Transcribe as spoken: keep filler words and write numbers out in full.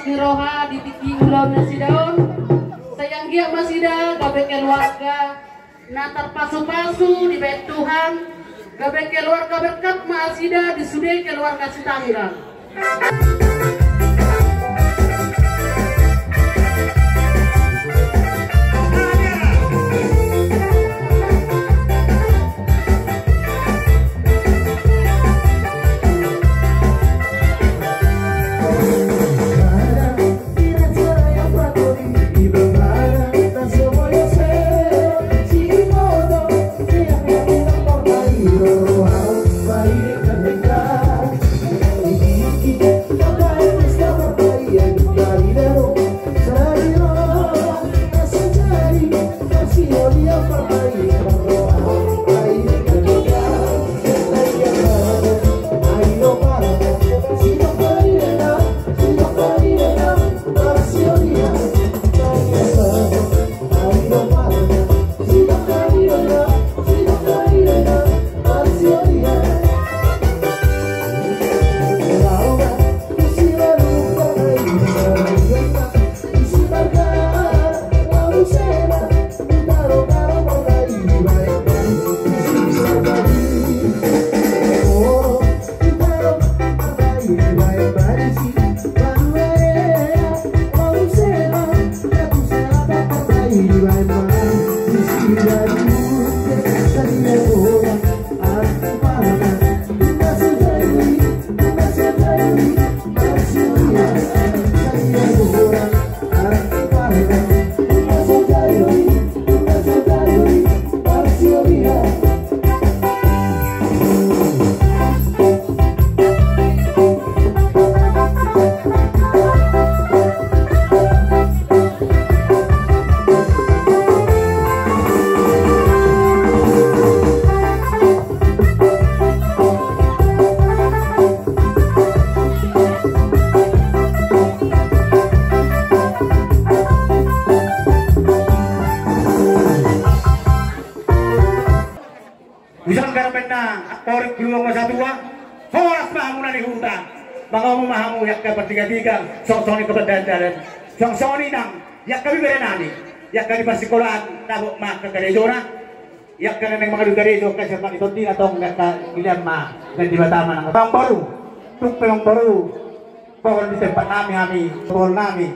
Roha di tingki ulaon nasida on, sai anggiat ma nasida gabe keluarga na tarpasupasu dibahen Tuhan, gabe keluarga berkat ma nasida di sude keluarga Sitanggang. Hujanggar ma inna, angkoring tu luang ma satua, horas ma hamu na di huta, mangomo ma hamu i angka partigatiga, songon songon i angka pandalandalan, songon songon i nang i angka bibere nami, i angka di parsikolaan, dapot ma angka karejona, i angka na naeng mangadu karejo, angka sian pangkataion i na tong, i angka dilean ma, dan di Batam ma nang. Amangboru, tung pe amangboru, bohon di tempat nami hami, bohon nami.